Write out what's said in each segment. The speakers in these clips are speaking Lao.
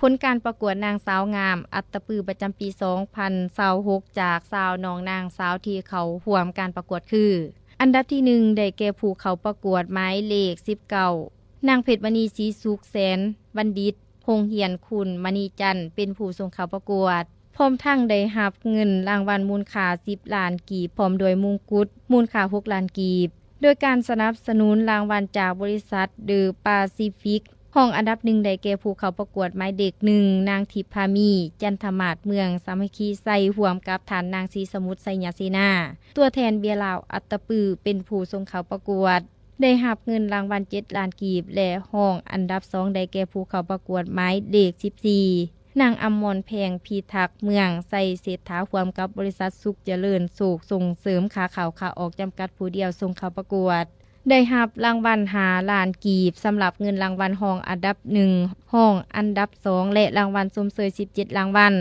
ຜົນການປະກວດນາງສາວງາມອັດຕະປືປະຈຳປີສອງພັນຊາວຫົກ ຈາກຊາວນ້ອງນາງສາວທີ່ເຂົ້າຮ່ວມການປະກວດຄື: ອັນດັບທີໜຶ່ງ ໄດ້ແກ່ຜູ້ເຂົ້າປະກວດໝາຍເລກສິບເກົ້າ ນາງເພັດມະນີ ສີສຸກແສນບັນດິດ ໂຮງຮຽນຄູນມະນີຈັນ ເປັນຜູ້ສົ່ງເຂົ້າປະກວດ, ພ້ອມທັງໄດ້ຮັບເງິນລາງວັນມູນຄ່າສິບລ້ານກີບ ພ້ອມດ້ວຍມົງກຸດມູນຄ່າຫົກລ້ານກີບ. ໂດຍການສະໜັບສະໜູນລາງວັນຈາກບໍລິສັດເດີປາຊີຟິກ, ຮອງອັນດັບໜຶ່ງໄດ້ແກ່ຜູ້ເຂົ້າປະກວດໝາຍເລກໜຶ່ງ ນາງທິບພາມີ ຈັນທະມາດ ເມືອງສາມັກຄີໄຊ ຮ່ວມກັບທ່ານນາງສີສະໝຸດ ໄຊຍະເສນາ ຕົວແທນເບຍລາວອັດຕະປື ເປັນຜູ້ສົ່ງເຂົ້າປະກວດ, ໄດ້ຮັບເງິນລາງວັນເຈັດລ້ານກີບ ແລະ ຮອງອັນດັບສອງໄດ້ແກ່ຜູ້ເຂົ້າປະກວດໝາຍເລກສິບສີ່ ນາງອຳມອນແພງພິທັກ ເມືອງໄຊເສດຖາ ຮ່ວມກັບບໍລິສັດສຸກຈະເລີນໂຊກສົ່ງເສີມຂາເຂົ້າຂາອອກຈຳກັດຜູ້ດຽວ ສົ່ງເຂົ້າປະກວດ ໄດ້ຮັບລາງວັນຫ້າລ້ານກີບ ສຳລັບເງິນລາງວັນຮອງອັນດັບໜຶ່ງ, ຮອງອັນດັບສອງ ແລະ ລາງວັນຊົມເຊີຍສິບເຈັດລາງວັນ,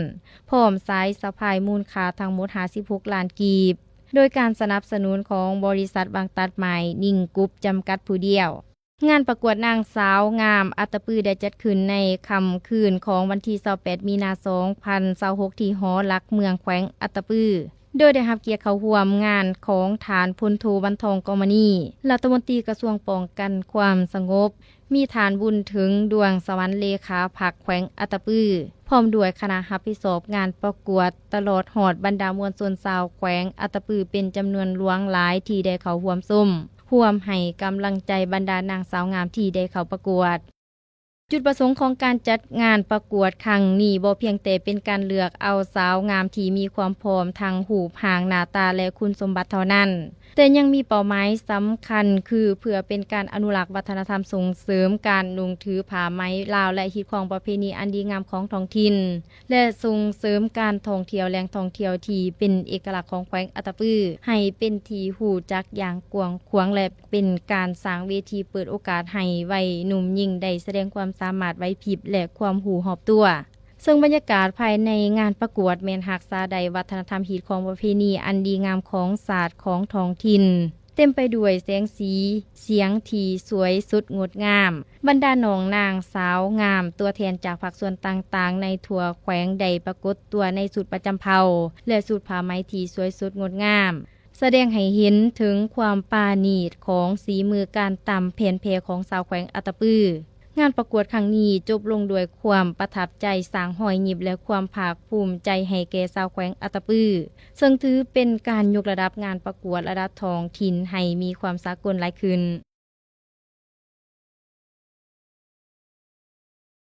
ພ້ອມສາຍສະພາຍມູນຄ່າທັງໝົດຫ້າສິບຫົກລ້ານກີບ, ໂດຍການສະໜັບສະໜູນຂອງບໍລິສັດວັງຕັດໝາຍ ນິງກຣຸບ ຈຳກັດຜູ້ດຽວ. ງານປະກວດນາງສາວງາມອັດຕະປື ໄດ້ຈັດຂຶ້ນໃນຄ່ຳຄືນຂອງວັນທີຊາວແປດ ມີນາ ສອງພັນຊາວຫົກ ທີ່ຫໍຫຼັກເມືອງ ແຂວງອັດຕະປື ໂດຍໄດ້ຮັບກຽດເຂົ້າຮ່ວມງານຂອງທ່ານ ພົນໂທ ວັນທອງ ກອມມະນີ ລັດຖະມົນຕີກະຊວງປ້ອງກັນຄວາມສະຫງົບ, ມີທ່ານ ບຸນເຖິງ ດວງສະຫວັນ ເລຂາພັກແຂວງອັດຕະປື ພ້ອມດ້ວຍຄະນະຮັບຜິດຊອບງານປະກວດ, ຕະຫຼອດຮອດບັນດາມວນຊົນຊາວແຂວງອັດຕະປື ເປັນຈຳນວນຫຼວງຫຼາຍທີ່ໄດ້ເຂົ້າຮ່ວມຊົມ, ຮ່ວມໃຫ້ກຳລັງໃຈບັນດານາງສາວງາມທີ່ໄດ້ເຂົ້າປະກວດ. ຈຸດປະສົງຂອງການຈັດງານປະກວດຄັ້ງນີ້ ບໍ່ພຽງແຕ່ເປັນການເລືອກເອົາສາວງາມທີ່ມີຄວາມພ້ອມທາງຮູບຮ່າງໜ້າຕາ ແລະ ຄຸນສົມບັດເທົ່ານັ້ນ, ແຕ່ຍັງມີເປົ້າໝາຍສຳຄັນ ຄືເພື່ອເປັນການອະນຸລັກວັດທະນະທຳ, ສົ່ງເສີມການນຸ່ງຖືຜ້າໄໝລາວ ແລະ ຮີດຄອງປະເພນີອັນດີງາມຂອງທ້ອງຖິ່ນ ແລະ ສົ່ງເສີມການທ່ອງທ່ຽວແຫຼ່ງທ່ອງທ່ຽວທີ່ເປັນເອກະລັກຂອງແຂວງອັດຕະປື ໃຫ້ເປັນທີ່ຮູ້ຈັກຢ່າງກວ້າງຂວາງ ແລະ ເປັນການສ້າງເວທີເປີດໂອກາດໃຫ້ໄວໜຸ່ມຍິງໄດ້ສະແດງຄວາມສາມາດ, ໄຫວພິບ ແລະ ຄວາມຮູ້ຮອບຕົວ. ເຊິ່ງບັນຍາກາດພາຍໃນງານປະກວດແມ່ນຮັກສາໄດ້ວັດທະນະທຳ, ຮີດຄອງປະເພນີອັນດີງາມຂອງຊາດຂອງທ້ອງຖິ່ນ, ເຕັມໄປດ້ວຍແສງສີ, ສຽງທີ່ສວຍສົດງົດງາມ. ບັນດານ້ອງນາງສາວງາມ ຕົວແທນຈາກພາກສ່ວນຕ່າງໆໃນທົ່ວແຂວງ ໄດ້ປາກົດຕົວໃນຊຸດປະຈຳເຜົ່າ ແລະ ຊຸດຜ້າໄໝທີ່ສວຍສົດງົດງາມ, ສະແດງໃຫ້ເຫັນເຖິງຄວາມປານີດຂອງສີມືການຕຳແຜ່ນແຜ່ຂອງຊາວແຂວງອັດຕະປື. ງານປະກວດຄັ້ງນີ້ຈົບລົງດ້ວຍຄວາມປະທັບໃຈ, ສ້າງຮອຍຍິ້ມ ແລະ ຄວາມພາກພູມໃຈໃຫ້ແກ່ຊາວແຂວງອັດຕະປື, ເຊິ່ງຖືເປັນການຍົກລະດັບງານປະກວດລະດັບທ້ອງຖິ່ນໃຫ້ມີຄວາມສາກົນຫຼາຍຂຶ້ນ.